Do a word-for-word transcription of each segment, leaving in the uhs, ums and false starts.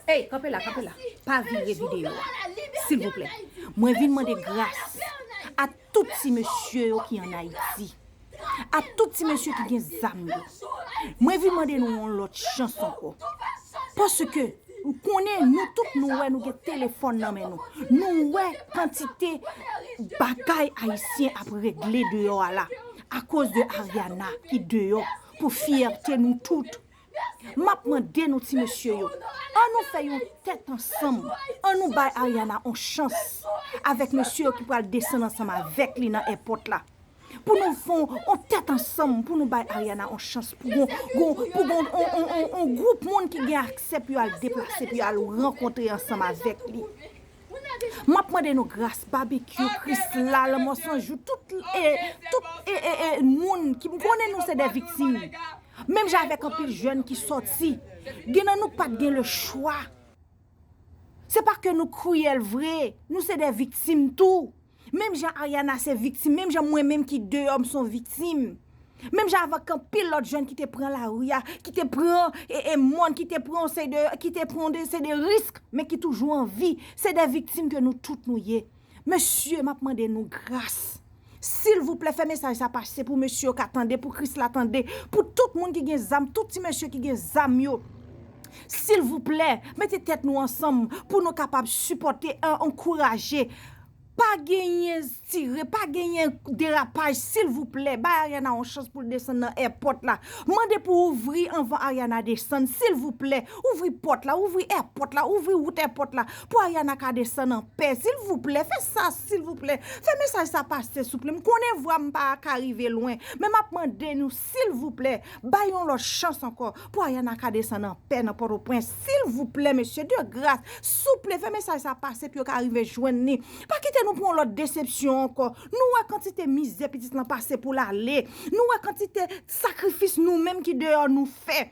Ey, kanpe la, kanpe la. Pa vire videyo a, silvouplè. Mwen vin mande gras a tout ti mesye yo ki ann Ayiti, a tout ti mesye ki gen zam yo. Mwen vin mande nou yon lòt chans ankò. Paske ou konnen, nou tout nou wè, nou gen telefòn nan men nou. Nou wè kantite bagay Ayisyen ap regle deyò a la, akoz de Ariana ki deyò pou fyète nou tout. M ap mande nou, ti mesye yo, ann nou fè yon tèt ansanm, ann nou bay Ariana yon chans avèk mesye yo ki pral desann ansanm avèk li nan èpòt la. Pou nou fè yon tèt ansanm, pou nou bay Ariana yon chans, pou gon, gon, pou gon, on, on, on, on gwoup moun ki gen aksè pou yo al deplase, pou yo al rankontre ansanm avèk li. M ap mande nou gras, Babekyou, Krisla, Lanmò San Jou, tout, e, tout, e, e, e, moun ki, m konnen nou se de viktim. Menm jan avèk anpil jèn ki sòti, gen nan nou pa t gen le chwa. Se pa ke nou kriyèl vre, nou se de viktim tou. Menm jan Ariana se viktim, menm jan mwen menm ki deyò m se yon viktim. Menm jan avèk anpil lòt jèn ki te pran lari a, ki te pran e, e mòn, ki te pran yon seri de, ki te pran yon seri de risk, men ki toujou an vi. Se de viktim ke nou tout nou ye. Mesye, m ap mande nou gras. Silvouplè, fè mesaj sa pase pou mesye yo ka tande, pou Krisla tande, pou tout moun ki gen zam, tout ti mesye ki gen zam yo. Silvouplè, mete tèt nou ansanm pou nou kapab sipòte, an, ankouraje. Pa genyen tire, pa genyen derapaj, silvouplè. Bay Ariana yon chans pou l desann nan èpòt la. Mande pou ouvri anvan Ariana desann, silvouplè. Ouvri pòt la, ouvri èpòt la, ouvri wout èpòt la. Pou Ariana ka desann an pè, silvouplè. Fè sa, silvouplè. Fè mesaj sa pase, souple. M konnen vwa m pa ka rive lwen, men m ap mande nou, silvouplè, bay yon lòt chans ankò pou Ariana ka desann an pè nan Pòtoprens. Silvouplè, mesye, de gras, souple, fè mesaj sa pase pou yo ka rive jwenn li. Pa kite nou pran yon lòt desepsyon ankò. Nou wè kantite mizè pitit lan pase pou l ale. Nou wè kantite sakrifis nou menm ki deyò nou fè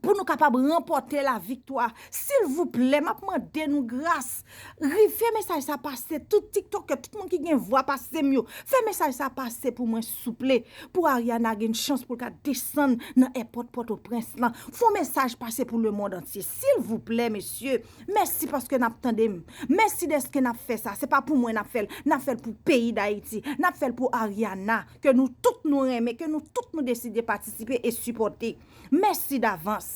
pou nou kapab ranpòte laviktwa. Silvouplè, m ap mande nou gras. Ri, fè mesaj sa pase. Tout tiktokè, tout moun ki gen vwa pase m yo, fè mesaj sa pase pou mwen, souple. Pou Ariana gen chans pou l ka desann nan èpòt Pòtoprens lan. Fè yon mesaj pase pou lemonn antye. Silvouplè, mesye, mèsi paske n ap tande m. Mèsi dèske n ap fè sa. Se pa pou mwen n ap fè l. N ap fè l pou peyi Dayiti. N ap fè l pou Ariana, ke nou tout nou renmen, ke nou tout nou deside patisipe e sipòte. Mèsi davans.